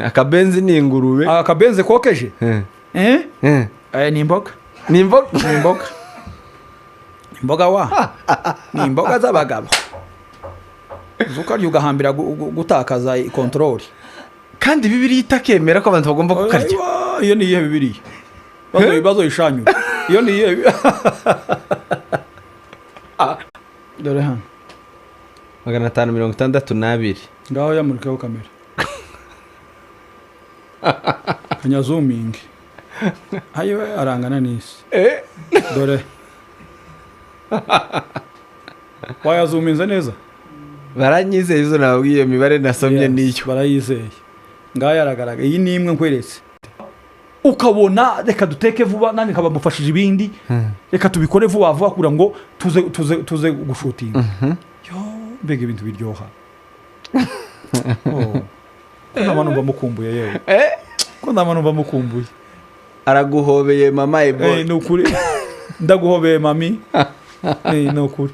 Akabenzi ni ingurube. Akabenzi kokeje. Eh? Ni imboga. Ni imboga. Ni imboga, imboga wa, ni imboga z'abagabo. Ukarya ugahambira gutakaza contrôle. Kandi Bibiliya itakemera ko abantu bagomba kukarya. Aiwa, iyo ni iyihe Bibiliya? Bazoyishanyura. Iyo ni iyihe? Dore hano. 562. Ngaho yamurikeho kamera, kanyazumingi ayiwe arangana n'isi. Dore, wayazuminze neza. Baranyizeye, izo nababwiye, iyo mibare nasomye. Yes, niyo. Barayizeye. Ngaho aragaragara. Iyi ni imwe nkweretse, ukabona reka duteke vuba, nanjye nkaba mufashije ibindi, reka tubikore vuba vuba kugira ngo tuze gushutinga. Yo, mbega ibintu biryoha! Oh. Ko ndaba numva mukumbuye yewe. Ko ndaba numva mukumbuye. Araguhobeye mama. Ebo. Ni ukuri, ndaguhobeye mami. Ni ukuri.